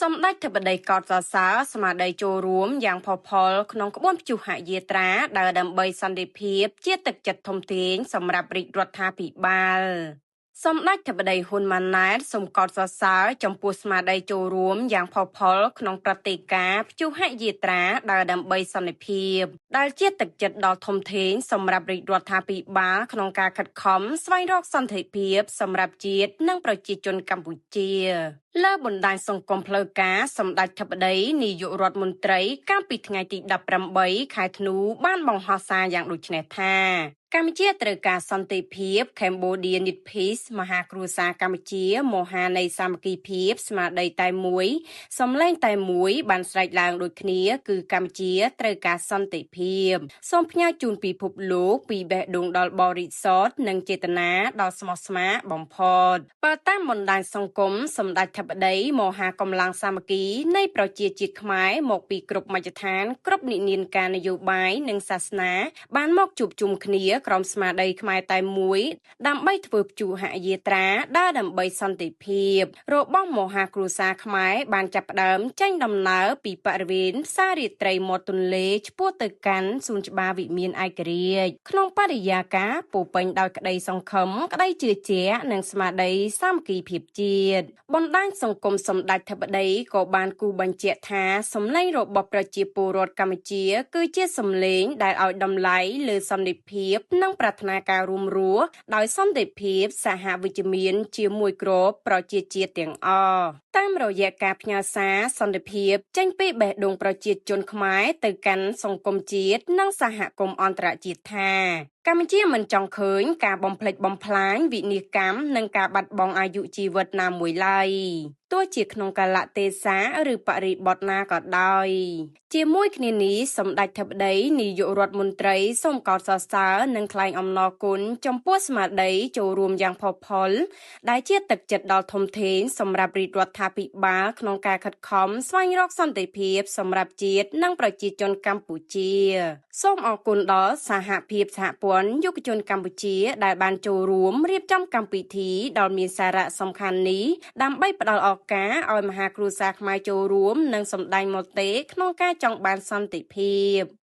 សម្ដេចធិបតីកោតសរសើរស្មារតីចូលរួមយ៉ាងផុសផុលក្នុងក្បួនព្យុហយាត្រាដើរដើម្បីសន្តិភាពជាទឹកចិត្តធំធេងសម្រាប់រាជរដ្ឋាភិបាល។ សម្ដេចធិបតីហ៊ុនម៉ាណែតសូមកោតសរសើរចំពោះស្មារតីចូលរួមយ៉ាងផុសផុលក្នុងព្រឹត្តិការណ៍ព្យុហយាត្រាដើរដើម្បីសន្តិភាព ដែលជាទឹកចិត្តដ៏ធំធេងសម្រាប់រាជរដ្ឋាភិបាលក្នុងការខិតខំស្វែងរកសន្តិភាពសម្រាប់ជាតិនិងប្រជាជនកម្ពុជា។ លើបណ្ដាញសង្គមផ្លូវការសម្ដេចធិបតីនាយករដ្ឋមន្ត្រីកាលពីថ្ងៃទី18ខែធ្នូបានបង្ហោះសារយ៉ាងដូចនេះថាកម្ពុជាត្រូវការសន្តិភាព Cambodia Need Peace មហាគ្រួសារកម្ពុជាមហានៃសាមគ្គីភាពស្មារតីតែមួយសំឡេងតែមួយបានស្រែកឡើងដូចគ្នាគឺកម្ពុជាត្រូវការសន្តិភាពសូមផ្ញើជូនពិភពលោកពីបេះដូងដល់បរិសុទ្ធនិងចេតនាដ៏ស្មោះស្ម័គ្របំផុត។បើតាមបណ្ដាញសង្គមសម្ដេចធិបតីមហាកម្លាំងសាមគ្គីនៃប្រជាជាតិខ្មែរមកពីគ្រប់មជ្ឈដ្ឋានគ្រប់និន្នាការនយោបាយនិងសាសនាបានមកជួបជុំគ្នាក្រោមស្មារតីខ្មែរតែមួយដើម្បីធ្វើព្យុហយាត្រាដើរដើម្បីសន្តិភាពរបស់មហាគ្រួសារខ្មែរបានចាប់ផ្ដើមចេញដំណើរពីបរិវេណផ្សាររាត្រីមាត់ទន្លេឆ្ពោះទៅកាន់សួនច្បារវិមានឯករាជ្យក្នុងបរិយាកាសពោពេញដោយក្តីសង្ឃឹមក្តីជឿជាក់និងស្មារតីសាមគ្គីភាពជាតិ។បណ្ដាញសង្គមសម្ដេចធិបតីក៏បានគូសបញ្ជាក់ថាសម្លេងរបស់ប្រជាពលរដ្ឋកម្ពុជាគឺជាសម្លេងដែលឲ្យតម្លៃលើសន្តិភាពនិងប្រាថ្នាការរួមរស់ដោយសន្តិភាពសហវិជ្ជមានជាមួយគ្រប់ប្រជាជាតិទាំងអស់តាមរយៈការផ្ញើសារសន្តិភាពចេញពីបេះដូងប្រជាជនខ្មែរទៅកាន់សង្គមជាតិនិងសហគមន៍អន្តរជាតិថាកម្ពុជាមិនចង់ឃើញការបំផ្លិចបំផ្លាញវិនាសកម្មនិងការបាត់បង់អាយុជីវិតណាមួយឡើយទោះជាក្នុងកាលៈទេសៈឬបរិបទណាក៏ដោយ។ ជាមួយគ្នានេះសម្ដេចធិបតីនាយករដ្ឋមន្ត្រីសូមកោតសរសើរនិងថ្លែងអំណរគុណចំពោះស្មារតីចូលរួមយ៉ាងផុសផុលដែលជាទឹកចិត្តដ៏ធំធេងសម្រាប់រាជរដ្ឋាភិបាលក្នុងការខិតខំស្វែងរកសន្តិភាពសម្រាប់ជាតិនិងប្រជាជនកម្ពុជា។សូមអរគុណដល់សហភាពសហព័ន្ធយុវជនកម្ពុជាដែលបានចូលរួមរៀបចំកម្មវិធីដ៏មានសារៈសំខាន់នេះដើម្បីផ្ដល់ឱកាសឲ្យមហាគ្រួសារខ្មែរចូលរួមនិងសម្ដែងមតិក្នុងការចង់បានសន្តិភាព។